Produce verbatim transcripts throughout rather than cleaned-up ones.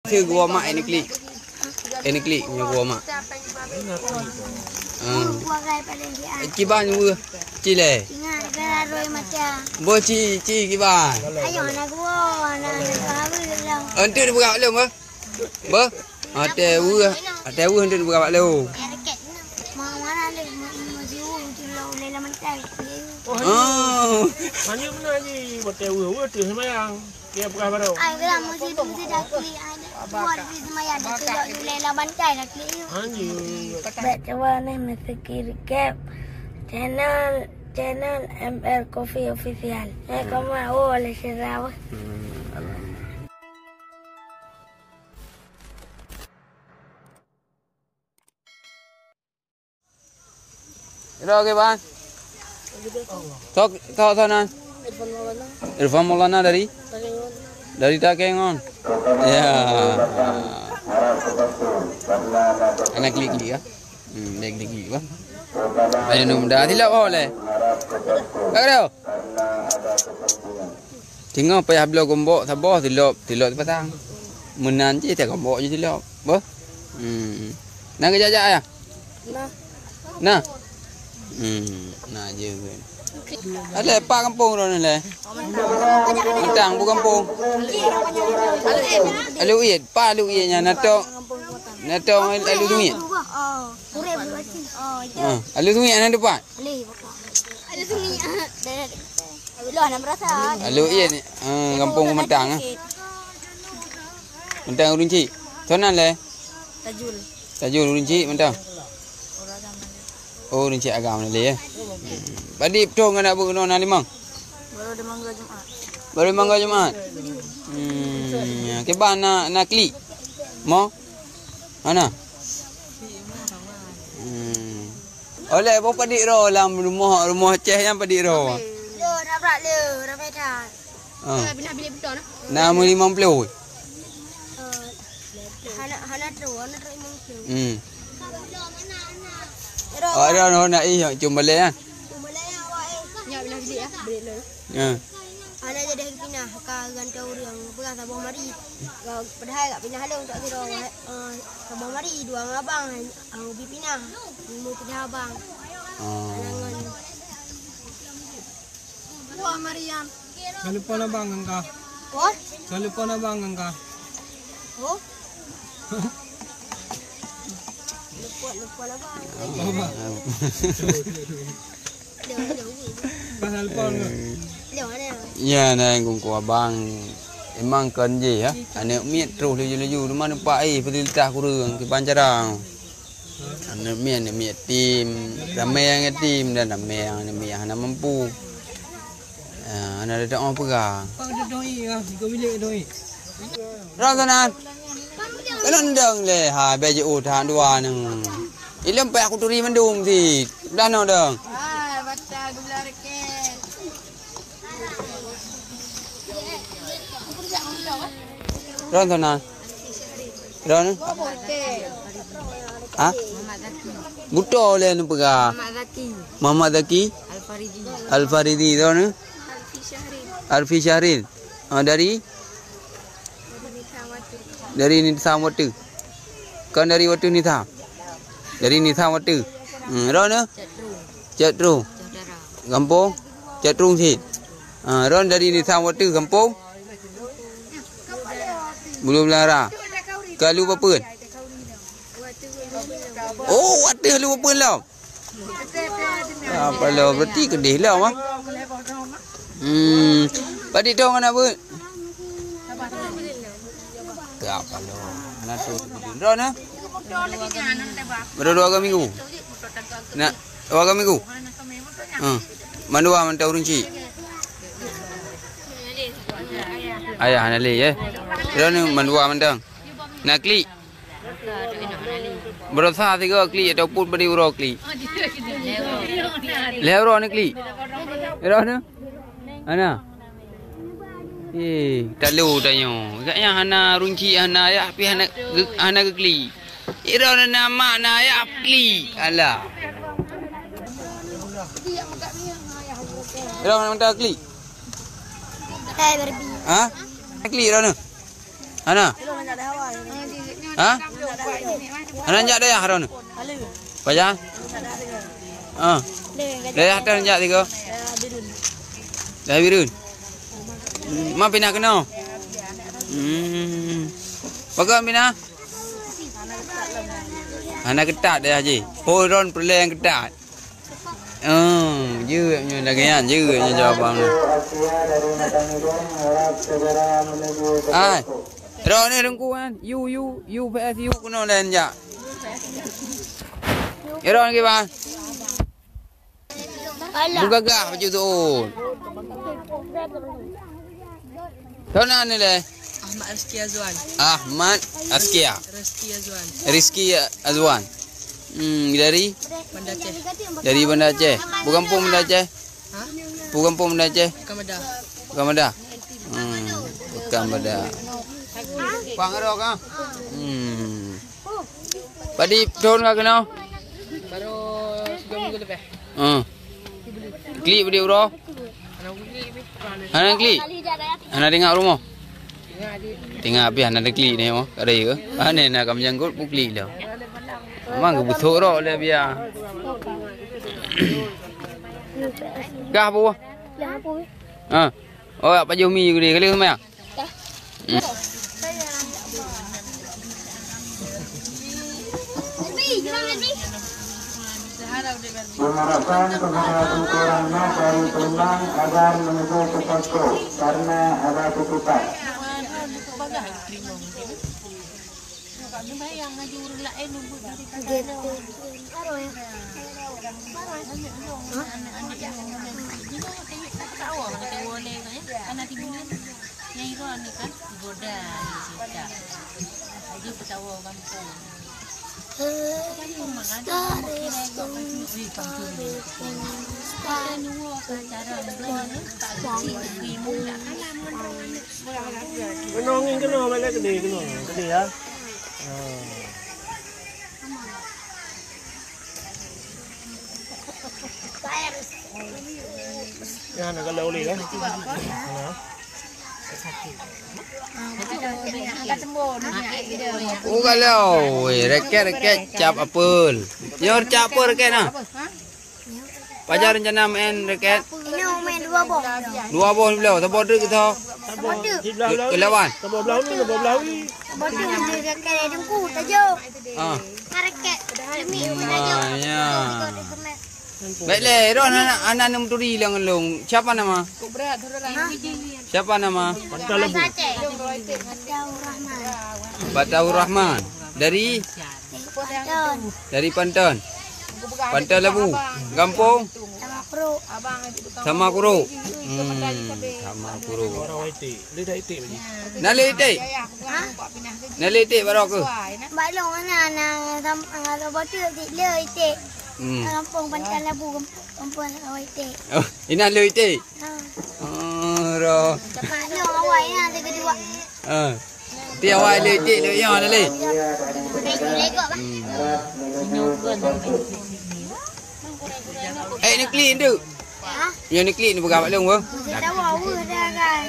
Ceu geuwoe mak, ini klik. Ini klik nyoe geuwoe mak. Hmm. Kiban weueh cilée. Boh ci, ci kiban. Enteuk dibuka lom, boh. Boh. Ate weueh, ate weueh enteuk dibuka lom. Oh. Hanya benar ni, boh ate weueh, weueh tu sembahyang. Dia peugah baru. Ai, geura meusidum sidaki, ai, buat di semaya dah tuyok julai laban tai laki. Anjing. Bèk cuba neh meusikir kep channel, channel M R Coffee Official. Eh, koma, oh, oleh sirah. Hmm, alhamdulillah. Ira ke, Bang? Tok, tok, tok nan. Irfan Maulana dari? Dari Takengon. Ya. Anak klik-klik ya. Hmm, dia klik-klik, Bang. Ayo, num dah silap, oh, leh. Kak Reo. Singoh payah bloe gombok saboh silop, silop sipasang. Meunan cit gombok jih silop. Boh? Hmm. Na geujak-jak ya? Nah. Nah. Hmm, na je kan. Ada empat kampung dah ni leh. Mentang bu kampung. Alu Iet, pa Alu Iet nyan, Natong. Natong Alu Iet. Ha, Alu Iet na depan. Alu Iet ni, eh, kampung Mentang, eh. Mentang Ureueng Chik. Sonan leh? Tajul. Tajul Ureueng Chik Mentang. Oh, Ureueng Chik agam leh, eh. Hmm. Padi beutôi ngon abu keunoe na limong? Baru limong Jumat. Baru limong Jumat. Hmm, ya. Kiban na, na klik? Mo? Hana? Hmm. Oleh boh padik ro lam rumoh, rumoh Aceh nyan padik ro. Lô, nabrak lô, ramai that. Ah. Pinah bilik beutôi nah. Na meulimong ploh. Eh, hana, hana trok, hana trok limong ploh. Hmm. Ro. Oh, ada orang nak ih, cuma leh kan? Cuma leh awak eh. Nyak pinah bilik ya, bilik lô. Ya. Hana jadi pinah ka gantô ureueng, peugah saboh mari. Padahai gak pinah lom tak sidroe. Eh, saboh mari dua ngon abang, eh, bi pinah. Lima pinah abang. Oh. Alangan. Wah, Mariam. Telepon abang ngon ka. Wah? Telepon abang ngon ka. Oh? Lupa, lupa lah, Bang. Apa? Dah, dah, dah. Pasal pon ke? Dah, mana? Ya, na gungku abang. Emang kon jih ya. Aneuk miet troh laju-laju. Teuma numpak eh, fasilitas kureueng, kiban cara. Aneuk miet, aneuk miet yatim. Ramé nyang yatim dan ramé nyang aneuk miet hana mampu. Ah, hana ada doa peugah. Apa kata doi ah, tiga bilik doi. Rasa nan. Kena ndang leh, ha, baju utang dua nang. Ilem payah kuturi mandum sit. Dah no dong. Ah, baca gula reken. Ron sana. Ron. Ha? Buto le nu peugah. Muhammad Zaki. Muhammad Zaki. Al-Faridi. Al-Faridi, ron. Alfi Syahril. Ah, dari? Dari Nitham Watèe. Kon dari Watèe Nitham. Dari Nitham Watèe. Hmm, ron eh? Cot Trueng. Gampông? Cot Trueng sit. Ha, ron dari Nitham Watèe gampông? Bulu Beulangara. Ka lu papeuen? Oh, ateueh lu papeuen lom. Apa lo berarti keudeh lom ah. Hmm, padit dong aneuk beuet. Apa lo? Aneuk tu ron ah. Baru dua minggu. Nak dua minggu. Hmm. Mandua mantong ureueng chik. Ayah hana lé eh. Ron mandua mantong. Na klik. Beurasa sigoe klik ataupun bri uroe klik. Lhèe uroe na klik. Uroe na? Hana. Eh, talu tanyoe. Agaknya hana runci, hana ayah, tapi hana ge-, hana geuklik. Uroe na mak na ayah klik. Alah. Uroe na mantong klik. Ha? Klik uroe na. Hana. Ha? Hana jak dayah droeneuh? Pajan? Ah. Dayah teuh jak tiga. Dayah Bireuen. Hmm, ma pinah keunoe? Hmm. Pakon pinah? Hana keutat dayah jih. Ho droen peureulèe nyang keutat. Oh, jeuet nyoe lagèe nyan, jeuet nyoe jawaban nyoe. Ai, droeneuh Teungku kan? Yu, yu, yu P S yu keunoe laén jak. Ya, droeneuh kiban. Bugagah bacut tuon. Soe nan nilai? Ahmad Rizky Azwan. Ahmad Askia. Rizky Azwan. Rizky Azwan. Hmm, dari? Banda Aceh. Dari Banda Aceh. Bukan pun Banda Aceh. Ha? Bukan pun Banda Aceh. Bukan Banda. Bukan Banda. Hmm, bukan Banda. Pang Rok ah. Hmm. Padum thôn ka keunoe? Baru tiga minggu lebih. Hmm. Klik padum uroe? Hana klik? Hana teuingat rumoh? Teuingat pih hana teuingat ni, oh. Ada ya? Hana na kam janggut pun klik dah. Memang geubeusoe rok lé biar. Kah apa? Ha. Oh, apa Jomi gede kali sama ya? Diharapkan kepada Teungku Rahmat dari Palembang agar menuju ke posko karena ada titipan. Keunoe ngieng keunoe, bak lé keudeh keunoe, keudeh ya. Ha. Ya, nak kalau boleh kan? Ha. Oh, kalau, weh, raket, raket, cap apel. Nyoe cap apel raket nah. Pajan rencana main raket? Ini main dua boh. Dua boh bloe. Saboh treuk keu tho? Saboh treuk. Keu lawan. Saboh blah ni, saboh blah ni. Saboh treuk di raket dengku tajok. Ah. Raket. Demi tajok. Ah, ya. Baik leh, roh anak, anak nem turi lang long. Siapa nama? Siapa nama? Fatahur Rahman. Fatahur Rahman. Dari? Panton. Dari Panton. Panton Labu. Gampông? Sama Kuro. Sama Kuro. Hmm, Sama Kuro. Orang Waitik. Dia dah itik tadi. Nah, le itik? Ha? Nah, le itik baru ke? Bak long mana, nah, sam-, ah, saboh treuk di le itik. Hmm. Gampông Panton Labu, gampông, gampông Waitik. Oh, inan le itik? Ha. Oh, roh. Mak long awai na, ada kedua. Ah. Ti awai le itik le nyoe le. Hmm. Eh, ni klik tu. Ha? Nyoe ni klik ni peugah bak lôn, weh. Masih tawa, weh, dah, kan?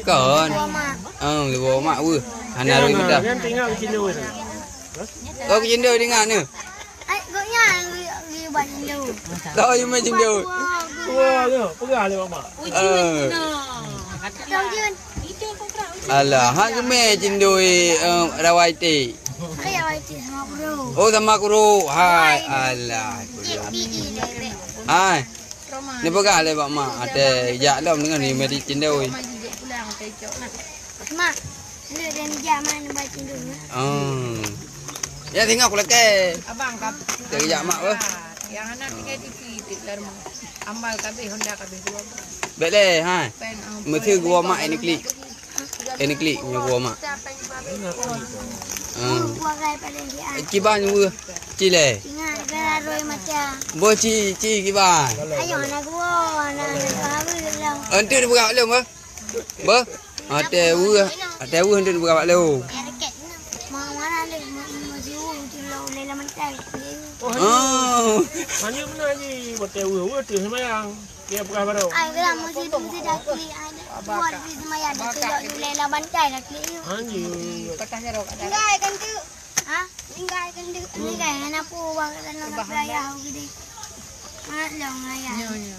Kon. Bawa mak. Oh, bawa mak, weh. Hana rui dah. Kan tinggal di sini, weh. Oh, keucindoi tinggal ni. Ai, gobnyan li, li buat cindoi. Tahu you main cindoi? Wah, tu. Peugah lé mak. Eh. Tahu, Jun? Alah, hang geumé cindoi, eh, rawai tik. Hai, rawai tik sama Kuro. Oh, sama Kuro. Hai, alah. Cik P E dah, Bek. Hai. Ni peugah lé bak mak, até jak lom dengan ni mari cindoi. Mak, lu dan jak mana buat cindoi? Oh. Ya, tengok aku lakée. Abang, kap-, tak jak mak, apa? Yang anak tinggal di situ, di rumah. Ambal kabeh, Honda kabeh, dua. Bek lé, ha. Pen, ah, mesti gua mak ini klik. Ini klik nyoe gua mak. Hmm. Kiban weuh. Ci lé. Ingat, kan, aroi macam. Boh ci, ci kiban. Ayo, anak gua, anak, anak gua, anak. Entu dipeugah lom, bah. Bah, até weuh, até weuh ndeuk beugawat lé. Oh. Hanya beuna ji, até weuh, weuh teuh sembayang. Dia peugah baru. Ai, geura meusi, meusi daki, ai. Buat di semayang dah, tengok dulu lah bantai dah klik yuk. Anjir. Patah jaroe, patah. Tinggal kan tu. Ha? Tinggal kan tu. Tinggal kan apa, wah, dalam ayah gede. Mak long ayah. Nyo, nyo.